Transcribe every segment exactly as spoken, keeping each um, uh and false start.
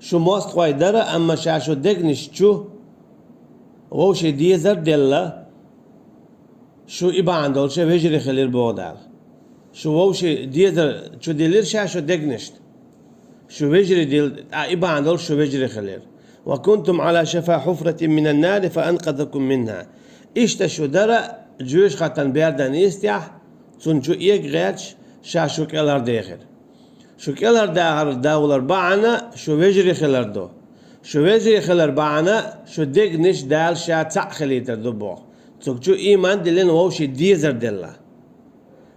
Шу мостагӀой дара, амма ша шун дегнаш чу вовшийн дезар делла, шу и бахьана долуш вежарий хилира боху Дала. Шу вовшийн дезар чу диллира ша шун дегнашна. Шу вежарий дилла, а и бахьана долуш шу вежарий хилира. «وكنتم على شفا حفرة من النار فأنقذكم منها». Иштта шу дара, жоьжахатин бердан йистехь, цунна чу эггара гӀерташ, ша шу кӀелхьардехира. Шу кӀелхьардахар довлар бахьана шу вежарий хилар ду. Шу вежарий хилар бахьана шу дегнаш Дала ша цхьаъ хилийтар ду боху. Цу чу ийман диллина вовшийн дезар делла.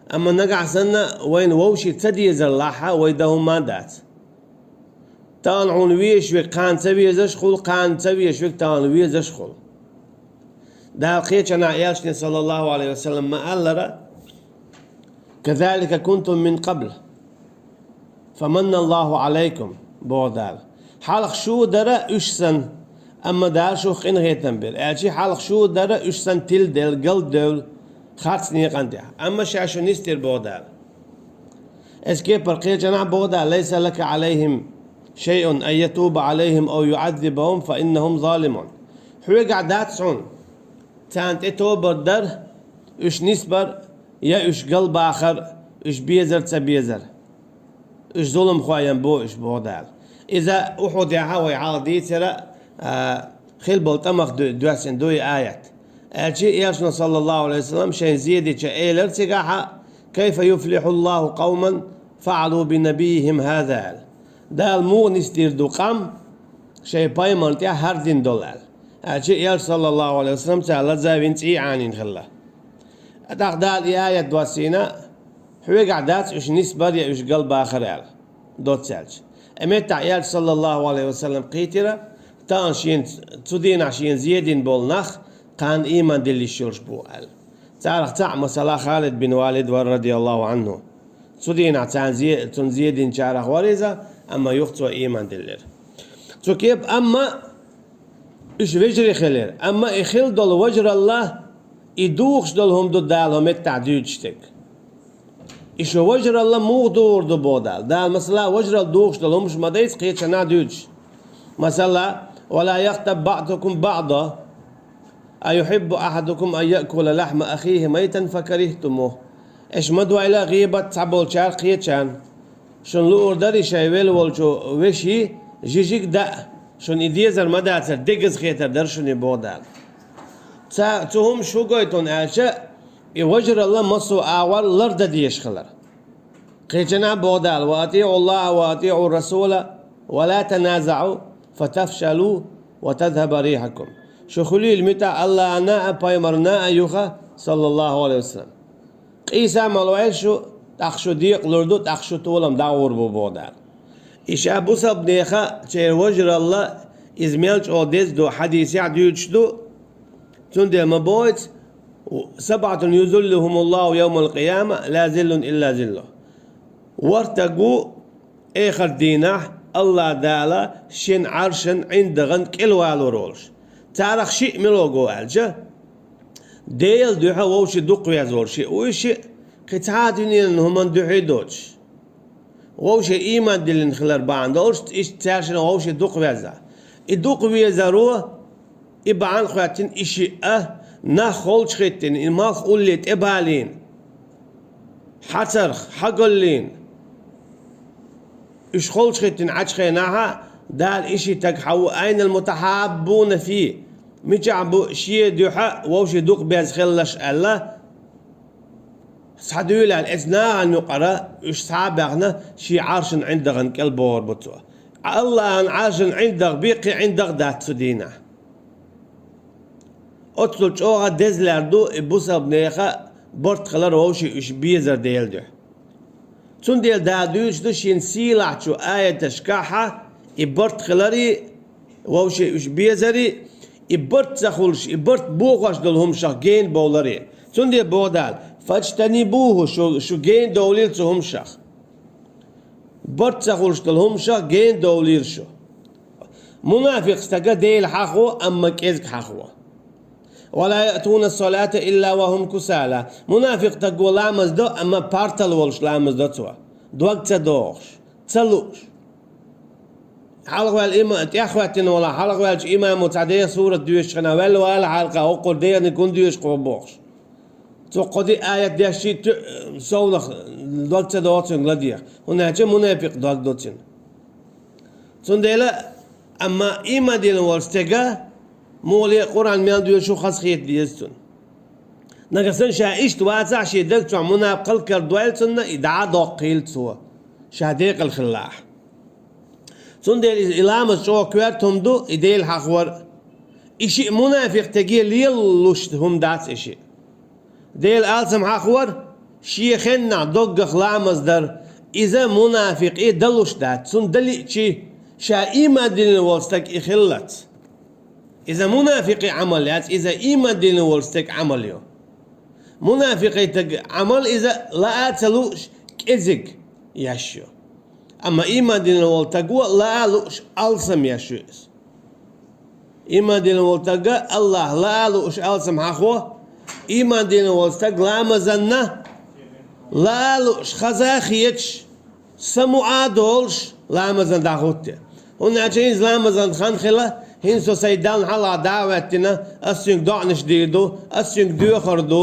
Амма нагахь санна вайна вовшийн ца дезар лахь, вай дан хӀумма а дац. Тахана хьуна везаш верг кхана ца везаш хуьлу, кхана ца везаш верг тахана везаш хуьлу. Дала кхечанхьа элчане, саллаллаху Ӏалайхи ва саллам, ма-аллара: «كذلك كنتم من قبل فمن الله عليكم», боху Дала. Хьалха шу дара уьш санна, амма Дала шух къинхетам бира. Аьлча хьалха шу дара уьш санна тиладелла, галдевлла, харц некъан тӀехь. Амма ша шу нисдира, боху Дала. Эс кепара кхечанхьа боху Дала: «ليس لك عليهم شيء أن يتوب عليهم أو يعذبهم فإنهم ظالمون». Хьоьгахь дац хьуна царна тӀе тобар дар, уьш нисбар, я уьш галбахар, уьш безар, ца безар. Уьш зуламхой ям бу уьш, боху Дала. Иза Ухьудехь вай хьалха дийцира, а, хила болу тӀамах ду-, доьссина ду и аят. Аьлча элчано, саллаллаху Ӏалайхи ва саллам, шайна зен дича элира цигахьа: «كيف يفلح الله قوما فعلوا بنبيهم هذا», аьлла. Дала муха нисдийр ду къам шайн пайхамарна тӀехь хӀара дина долу, аьлла. Аьлча элча, саллаллаху Ӏалайхи ва саллам, цара лазавина цӀий Ӏанийна хилла. ТӀаккха Дала и аят доссийна: «Хьоьгахь дац уьш нисбар я уьш галбахар», аьлла, доцца аьлча. И меттахь элча, саллаллаху Ӏалайхи ва саллам, кхийтира, тахана шена, цу дийнахь шена зен дина болу нах кхана ийман дилла йиш йолуш бу, аьлла. Царах цхьаъ, масала, Халид бин Валид вара, радияллаху Ӏанху. Цу дийнахь царна зе-, цунна зен динчарах вара иза, амма юха цо ийман диллира. Цу кеп-, амма уьш вежарий хилира. Амма и хила долу вежаралла, и духуш долу хӀума ду Дала хӀокху меттехь дуьйцуш дерг. И шу вежаралла муха духур ду, боху Дала. Дала, масала, вежаралла духуш долу хӀумаш ма дайца кхечанхьа дуьйцуш. Масала: «ولا يغتب بعضكم بعضا أيحب أحدكم أن يأكل لحم أخيه ميتا فكرهتموه». Аша ма дойла гӀийбат цхьаболчара кхечарна. Шуна луур дарий шайн велла волчу вешин жижиг даа, шуна и дезар ма дацара, дегаза хетар дара шуна и, боху Дала. Ца, цу хӀумаш шу гойту аьлча, и вежаралла массо а агӀор лардан дезаш хилар. Кхечанхьа боху Дала: «وأطيعوا الله وأطيعوا الرسول ولا تنازعوا فتفشلوا وتذهب ريحكم». Шу хуьлийла муьтӀахь АллахӀана а, пайхамарна а юха, саллаллаху Ӏалайхи ва саллам. Къийса ма лойла шу, тӀаккха шу декъалур ду, тӀаккха шу толам дӀагӀур бу, боху Дала. И ша бусалба нехан церан вежаралла, иза мел чӀогӀа деза ду, хьадисехь дуьйцуш ду, цундела ма бохуьйту: «سبعة يظلهم الله يوم القيامة لا ظل إلا ظله». ВорхӀ стаг ву, эхарт дийнахь АллахӀ Дала шен Ӏаршан ӀиндагӀан кӀелвалор волуш. Царах шиъ мила ву аьлча, Делан дуьхьа вовшийн дукха веза волу шиъ ву, и шиъ кхин цхьа а дуьненан хӀуманна дуьхьий доцуш. Вовшийн ийман диллина хилар бахьана долуш, иштта цаьршинна вовшийн дукха веза. И дукха везаро, и бахьана хоьттина и шиъ а, нах холчахӀиттина, и малх улле тӀебалийна, хьацарх, хьагаллийна. Уьш холчахӀиттина Ӏачу хенахьа, Дала и шиъ стаг хьан ву: «أين المتحابون في». Мичахь бу шен дуьхьа вовшийн дукха беза хилларш аьлла, схьадуьйла аьлла, эцу нахана юкъара уьш схьа а баьхна, шен Ӏаршан ӀиндагӀан кӀел богӀур бу цо. АллахӀан Ӏаршан ӀиндагӀ бен кхин ӀиндагӀ дац цу дийнахь. Оццул чӀогӀа деза лер ду и бусалба нехан барт хилар вовшийн уьш безар Делан дуьхьа. Цундела Дала дуьйцуш ду шен сийлахьчу аяташкахьа и барт хиларе, вовшийн уьш безаре, и барт ца хуьлуш, и барт бохош долу хӀумнашах гена бовларе. Цундела боху Дала: «فاجتنبوه», шу, шу гена довлийла цу хӀумнашах. Барт ца хуьлуш долу хӀумнашах гена довлийла шу. Мунафикъ стага Дела хьахо, амма кӀезиг хьахо. «ولا يأتون الصلاة إلا وهم كسالى». Мунафикъ стаг ву ламаз до, амма партал волуш ламаз до цо. Дог ца дохуш, ца лууш. хьалхаваьлла има-, тӀехветтина вала, хьалхаваьллачу имамо цхьа Дела сурат доьшучу хенахь, ваьлла вала хьалха, хӀокхура Делан гун доьшу кхо бохуш. Цо кхо-диъ аят дешчи, ту-, совнах дог ца догӀу цуьнга ладеха, хӀунда аьлча мунафикъ дог ду цуьнан. Цундела, амма иман дина волу стега муха ле Къуръан мел доьшу хазахета деза цунна. Нагахь санна ша иштта вацахь, шен даг чохь мунапкъал карадойла цунна, и дӀа а доккхийла цо, ша декъала хилла ахь. Цундела иза и ламаз чӀогӀа коьрта хӀума ду, и Дела хьахор а. И шиъ мунафикъ стеге лелалуш хӀума дац и шиъ. Дела алсам хьахор, шен хеннахь доггах ламаз дар, иза мунафикъе далуш дац, цунна далиъчи, ша иман диллина волу стаг и хиллалц. Иза мунафикъе Ӏамал яц, иза иман диллина волу стаг Ӏамал ю. Мунафикъе стаг Ӏамал иза лаа а ца лууш кӀезиг еш ю. Амма иман диллина волу стаго лаа а лууш алсам еш ю иза. Иман диллина волу стага Аллах лаа а лууш алсам хьахо, иман диллина волу стаг ламазанна лаа а лууш, хаза а хеташ, самукъа а долуш, ламазан дӀахӀутту. ХӀунда аьлча хӀинца ламазан хан хила, хӀинца со сайн Далла хьалха дӀа а хӀоьттина, ас цуьнга доӀанаш дийр ду, ас цуьнга доьхур ду.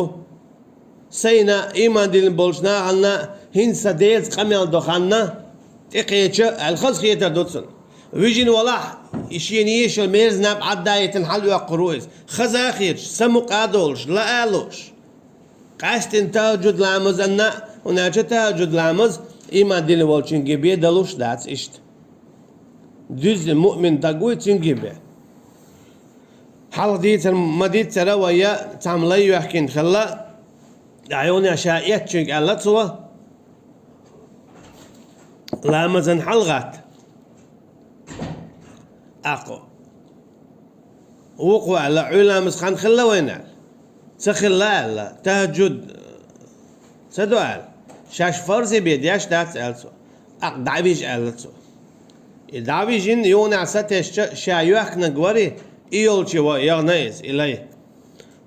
Сайна, иман диллина болчу нахана хӀинца сан Делаца къамел до ханна, тӀекхеча аьлла, хазахетар ду цунна. Вижина валахь, и шена езаш йолу мерза наб Ӏадда а йитина хьалайоккхур ву иза. Хаза а хеташ, самукъа а долуш, лаа а лууш. Къаьсттина тахӀажуд ламазанна, хӀунда аьлча тахӀажуд ламаз иман диллина волчуьнга бен далуш дац иштта. Дуьззина муъмин стаг вуй, цуьнга бен. Хьалха дийцар ма-дийццара вай, цхьамма лай йоьхкина хилла, дӀа юханехьа ша эцначуьнга аьлла цо: «Ламазан хьалагӀатта». ТӀаккха вукхо аьлла: «Ӏуьйра ламаз хан хилла вайна?» аьлла. «Ца хилла», аьлла. «ТахӀажуд ца до?» аьлла. «Шаьш фарзе бен деш дац», аьлла цо. «ТӀаккха дӀавижа», аьлла цо. И дӀавижина, юханехьа сатесча, ша йоьхкинарг вари, и йолчу ва-, яхана иза, и лай.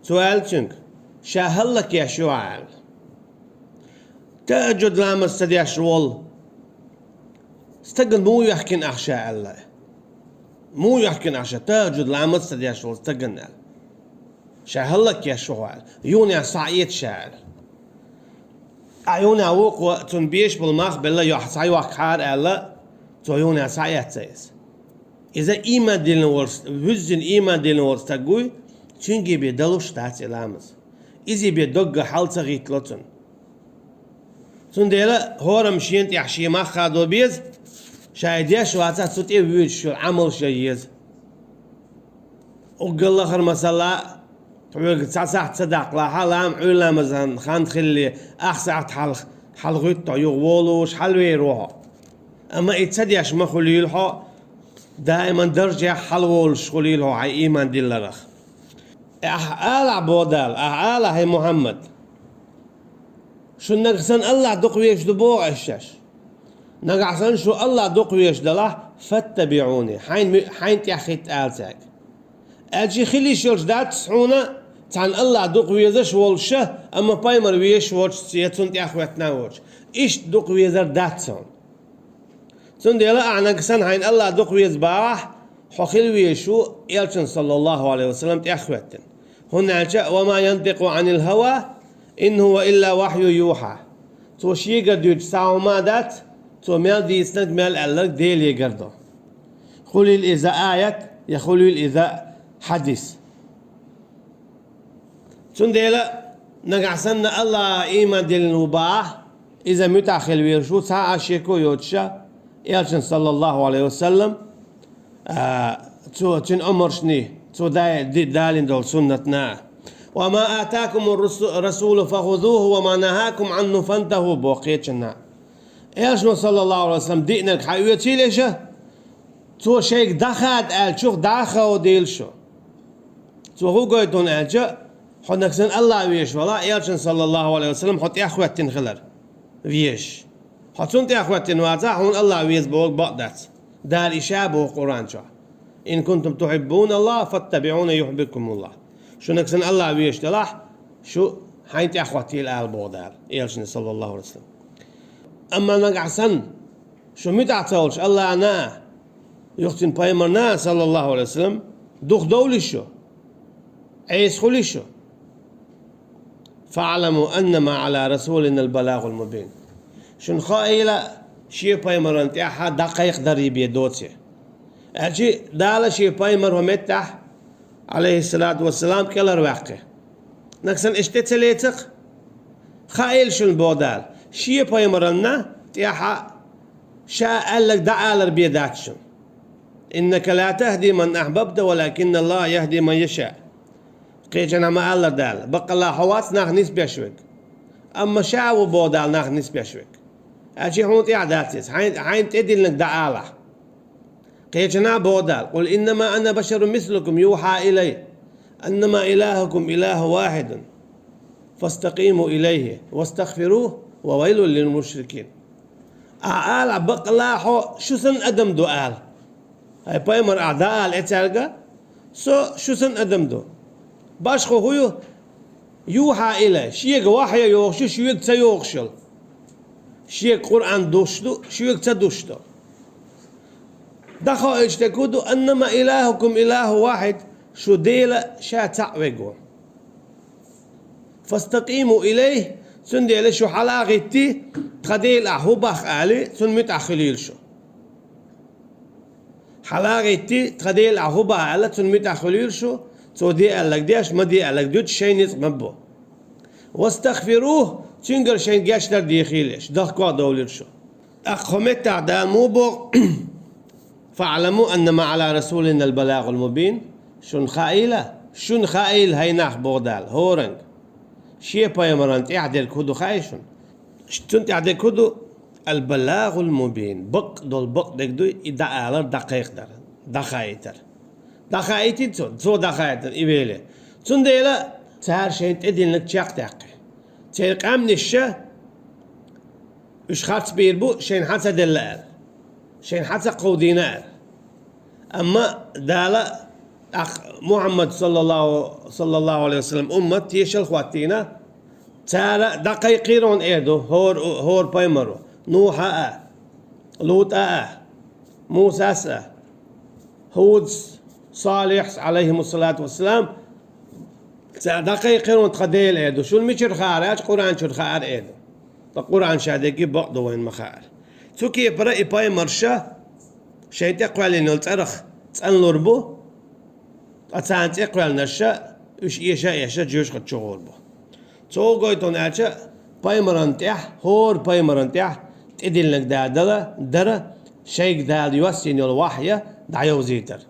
Цо аьлла цуьнга: «Ша хӀаллакъеш ю хьан», аьлла. «ТахӀажуд ламаз ца деш волу стагана муха йоьхкина ахь ша?» аьлла. «Муха йоьхкина ахь ша тахӀажуд ламаз ца деш волу стагана?» аьлла. «Ша хӀаллакъеш ву хьо», аьлла. «Юханехьа схьаэца ша», аьлла. Ахь юханехьа вукхо цунна беш болу мах белла, йохь-, схьайохкахьара аьлла, цо юханехьа схьаэцна иза. Иза иман диллина волу, вуьззина иман диллина волу стаг вуй, цуьнга бен далуш дац и ламаз. Иза бен доггах хьал ца гӀиттало цунна. Цундела хӀораммо шена тӀехь шен мах хадо беза, ша и деш вацахь, цу тӀе воьдуш йолу Ӏамалш ян еза. Уггар лахара масала, тхоьга цхьа сахьт ца даккхалахь, лам-, Ӏуьйра ламазан хан хилале, ах сахьт хьалха, хьалагӀуьтту хьо, юха волуш хьалавер ву хьо. Амма и ца деш ма хуьлийла хьо, даиман даржехь хьалаволуш хуьлийла хьо хьайн иман дилларах. Ахь алахь, боху Дала, ахь алахь, хӀай Мухьаммад. Шуна нагахь санна Аллах дукха везаш ду боху ас шаьш. Нагахь санна шу Аллах дукха везаш далахь, «фаттабиӀуни», хьайн, хьайн тӀехь хӀитта ала цаьрга. Аьлча хила йиш йолуш дац хьуна цхьана Аллах дукха везаш волуш, амма пайхамар везаш воцуш, я цунна тӀехь хӀоьттина воцуш. Иштта дукха везар дац хьуна. Цундела ахьа нагахь санна хьайна Аллах дукха веза бахахь, хьо хила везаш ву Элчанна, саллаллаху Ӏалайхи ва саллам, тӀехь хӀоьттина. ХӀунда аьлча: «Ва ма янтикъу Ӏанил хӀава, ин хӀува илла вахью юхьа». Цо шегара дуьйцуш цхьа хӀума а дац, цо мел дийцинарг, мел аьлларг Делегара ду. Хуьлийла иза аят, я хуьлийла иза хьадис. Цундела нагахь санна Аллах иман диллина ву бахахь, иза муьтӀахь хила везаш ву, цхьа а шеко йоцуша, Элчанна, саллаллаху Ӏалайхи ва саллам, а, цо, цуьнан омаршний, цо дай-, ди-, далийна долу суннатна. «Ва ма атакумур русу-, расулу фахузуху, ва ма нахакум Ӏанху фантаху», боху кхечанна. Элчано, саллаллаху Ӏалайхи ва саллам, диънарг хьаоьцийла аша, цо шайга дӀахада аьллачух дӀа а хадийла шу. Цо хӀун гойту хьуна аьлча, хьо нагахь санна Аллах везаш валахь, Элчанна, саллаллаху Ӏалайхи ва саллам, хьо тӀехь хӀоьттина хилар везаш. Хьо цунна тӀехь хӀоьттина вацахь, хьуна Аллах веза бохург бакъ дац. Дала и ша боху Къуръан чохь: «Ин кунтум тухьиббуналлаха, фаттабиӀуни юхьбибкумуллах». Шу нагахь санна Аллах везаш делахь, шу хьайна тӀехь хӀоттийла ала боху Дала, Элчанна, саллаллаху Ӏалайхи ва саллам. Амма нагахь санна шу муьтӀахь ца волуш Аллахна, Юха цуьнан пайхамарна, саллаллаху алейхи ва саллам, духадовла шу, Ӏеса хуьлда шу. فاعلموا أنما على رسولنا البلاغ المبين. Шуна хаийла, шен пайхамарна тӀехь дӀакхайкхадар бен доций. Аьлча Дала шен пайхамар хӀокху меттехь, алейхиссалату вассалам, кӀелхьарваьккхи. Нагахь санна иштта ца лецахь, хаийла шуна, боху Дала, шен пайхамарна тӀехь ша аьлларг дӀаалар бен дац шуна. إنك لا تهدي من أحببت ولكن الله يهدي من يشاء. Кхечанхьа ма-аллара Дала, баккъалла хьо вац нах нисбеш верг. Амма ша ву, боху Дала, нах нисбеш верг. Аьлча хьуна тӀехь дац иза, хьайн, хьайна тӀедиллинарг дӀаалахь. Кхечанхьа боху Дала: قل إنما أنا بشر مثلكم يوحى إلي أنما إلهكم إله واحد فاستقيموا إليه واستغفروه وويل للمشركين. Ахьа ала, баккъалла хьо шу санна адам ду, ала. ХӀай пайхамар, ахьа дӀаала цаьрга: со шу санна адам ду. Башхо хӀун ю? يوحى إلي, шега вахьйу йогӀуш ю, шуьга ца йогӀуш йолу. Шега Къуръан дуссуш ду, шуьга ца дуссуш ду. ДӀахоуьйтуш дерг хӀун ду? أنما إلهكم إله واحد, шун Дела ша цхьаъ верг ву. فاستقيموا إليه, цундела шу хьала а гӀитти, тхан Дела ахь хӀун боху алий, цунна муьтӀахь хуьлийла шу. Хьала а гӀитти, тхан Дела ахь хӀун боху аьлла, цунна муьтӀахь хуьлийла шу, цо де аьлларг деш, ма де аьлларг дуьтуш, шайн ницкъ ма бо. واستغفروه, цуьнгара шайн гечдар дехийла шу, дохко а довлийла шу. ТӀаккха хӀокху меттехь Дала муха боху: فاعلموا أنما على رسولنا البلاغ المبين. Шуна хаийла, шуна хаийла, хӀай нах, боху Дала, хӀоранга. Шен пайхамарна тӀехь дерг хӀун ду хаьий шуна? Цунна тӀехь дерг хӀун ду? البلاغ المبين. Бакъ долу бакъдерг ду и дӀаалар, дӀакхайкхадар, дӀахаийтар. ДӀахаийтина цо, цо дӀахаийтина и веле. Цундела цара шайна тӀедиллинарг чекхдаьккхи. Церан къаьмнаш ша уьш харцбийр бу, шайна хьан ца делла аьлла, шайна хьан ца кховдийна аьлла. Амма Дала тӀаккха Мухьаммад, саллаллаху, саллаллаху алейхи ва саллам, уммат тешал хӀоттийна, цара дӀакхайкхийра хьуна эр ду хӀора, хӀора пайхамаро: Нухьа а, Лута а, Мусас а, ХӀудс, Салихьс, алейхимуссалату вассалам, цара дӀакхайкхийра хьуна тхан Дела эр ду. Шуна мичара хаьара аьлча, Къуръан чуьра хаьара эр ду. Ткъа Къуръан ша дерриге бакъ ду вайна ма хаьара. Цу кепара и пайхамарш шайн тӀе кхоьллина йолу цӀарах цӀанлур бу, ткъа царна цӀе кхоьллинарш уьш эша а эшна жоьжахати чу гӀур бу. Цо гойту аьлча, пайхамаран тӀехь, хӀора пайхамаран тӀехь тӀедиллинарг Дала дала дара, шайга Дала йоссийна йолу вахьйа дӀайовзийтар.